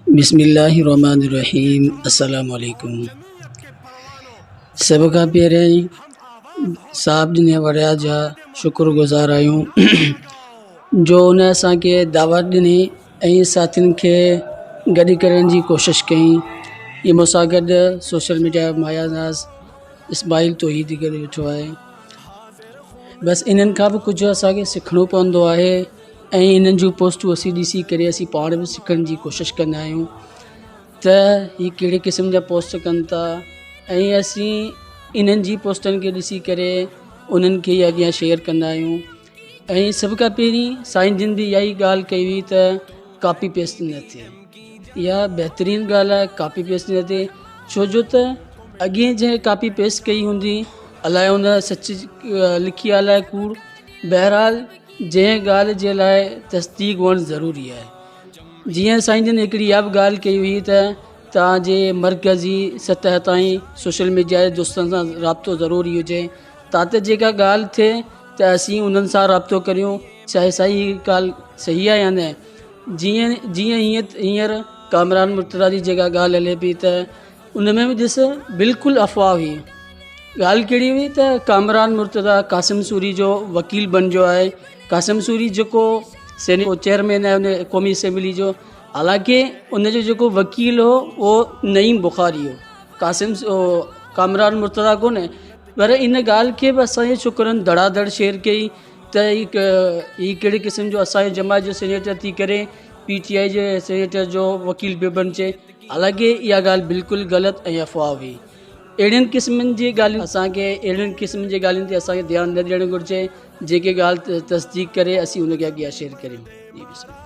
بسم الله الرحمن الرحيم السلام عليڪم. سڀ کان پهريائين صاحب ڏني وڙيا جا شڪر گذار آهيون جو ان اسانکي دعوت ڏني ۽ ساٿين کي گڏ ڪرڻ جي ڪوشش ڪئي. هي مون سان گڏ سوشل ميڊيا مايا ناز اسماعيل توحيد گڏ ويٺو آهي. بس انهن کان به ڪجهه اسانکي سکڻو پوندو آهي ۽ انهن جون پوسٽون اسين ڏسي ڪري اسين پاڻ به سکڻ جي ڪوشش ڪندا آهيون ته هي ڪهڙي قسم جا پوسٽ ڪن ٿا ۽ اسين انهن جي پوسٽن کي ڏسي ڪري انهن کي ئي اڳيان شيئر ڪندا آهيون ۽ سڀ کان پهرين سائين جن به اها ئي ڳالهه ڪئي هئي ته ڪاپي پيسٽ نه ٿئي. اها بهترين ڳالهه آهي ڪاپي پيسٽ نه ٿئي ڇو جو ته اڳئين جنهن ڪاپي پيسٽ ڪئي هوندي الائي ان سچ لکي آهي الائي ڪوڙ. بهرحال جنهن ڳالهه جي لاء تصديق هئڻ ضروري آهي. جيئن سائين جن هڪڙي اها به ڳالهه ڪئي هئي ته توهان جي مرڪزي سطح تائين سوشل ميڊيا جي دوستن سان رابطو ضروري هجي تان ته جيڪا ڳالهه ٿئي ته اسين انهن سان رابطو ڪريون چاهي سائين هي ڳالهه صحيح آهي يا نه. جيئن جيئن هينئر ڪامران مرتضيٰ جي جيڪا ڳالهه هلي پئي ته ان ۾ به ڏس بلڪل افواهه هئي. ڳالهه ڪهڙي هئي ته ڪامران مرتضيٰ قاسم سوري جو وڪيل بنجو آهي. قاسم سوري جيڪو سينيٽ چيئرمين آهي ان قومي اسيمبلي جو، حالانڪه ان جو جيڪو وڪيل هو اهو نعيم بخاري هو، قاسم ڪامران مرتضيٰ ڪونهي. پر ان ڳالهه کي به اسان جي ڇوڪرن ڌڙا ڌڙ شيئر ڪئي ته هي ڪهڙي قسم جو اسان جي جماعت جو سينيٽر ٿي ڪري پي ٽي آء جي سينيٽر جو وڪيل پيو بڻجي. حالانڪه اها ڳالهه بلڪل غلط ۽ افواهه هئي. اهڙين قسمن جي ڳالهين اسان کي اهڙين قسمن جي ڳالهين تي اسان کي ڌيان نه ڏيڻ گهرجي. جيڪي ڳالهه تصديق ڪري اسين ان کي اڳيان شيئر ڪريون. جي بسم الله.